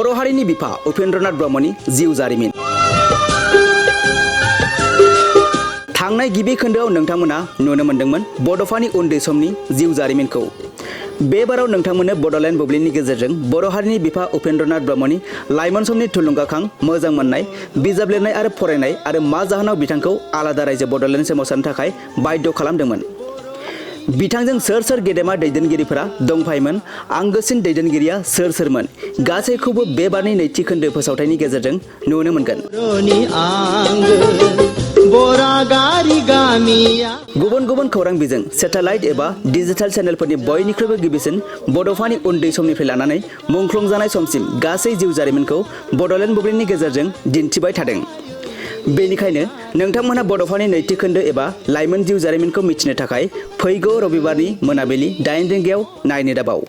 बर' हारिनि बिफा उपेन्द्रनाथ ब्रह्मनि जिउ जारिमिन। थांनाय गिबि खोन्दोआव नोंथांमोना नुनो मोन्दोंमोन बड'फानि उन्दै समनि जिउ जारिमिनखौ। बे बाराव नोंथांमोननो बड'लेण्ड बुब्लिनि गेजेरजों बर' हारिनि बिफा उपेन्द्रनाथ ब्रह्मनि लाइमोन समनि थुलुंगाखां मोजां मोननाय, बिजाब लिरनाय आरो फरायनाय आरो मा जाहोनाव बिथांखौ आलादा रायजो बड'लेण्ड सोमावसारनो थाखाय बाध्य खालामदोंमोन। बिथांजों सोर सोर गेदेमा दैदेनगिरिफोरा दंफायोमोन, आंगोसिन दैदेनगिरिया सोर सोरमोन, गासैखौबो बे बारनि नैथि खोन्दो फोसावथायनि गेजेरजों नुनो मोनगोन। गुबुन गुबुन खौरां बिजों, सेटेलाइट एबा डिजिटेल चेनेलफोरनि बयनिख्रुइबो गिबिसिन बड'फानि उन्दै समनिफ्राय लानानै मुंख्लं जानाय समसिम गासै जिउ जारिमिनखौ बड'लेण्ड बुब्लिनि गेजेरजों दिन्थिबाय थादों। बेनिखायनो नोंथांमोनहा बड'फानि नैथि खोन्दो एबा लाइमोन जिउ जारिमिनखौ मिथिनो थाखाय फैगौ रबिबारनि मोनाबिलि 8 रिंगायाव नायनो दाबाव।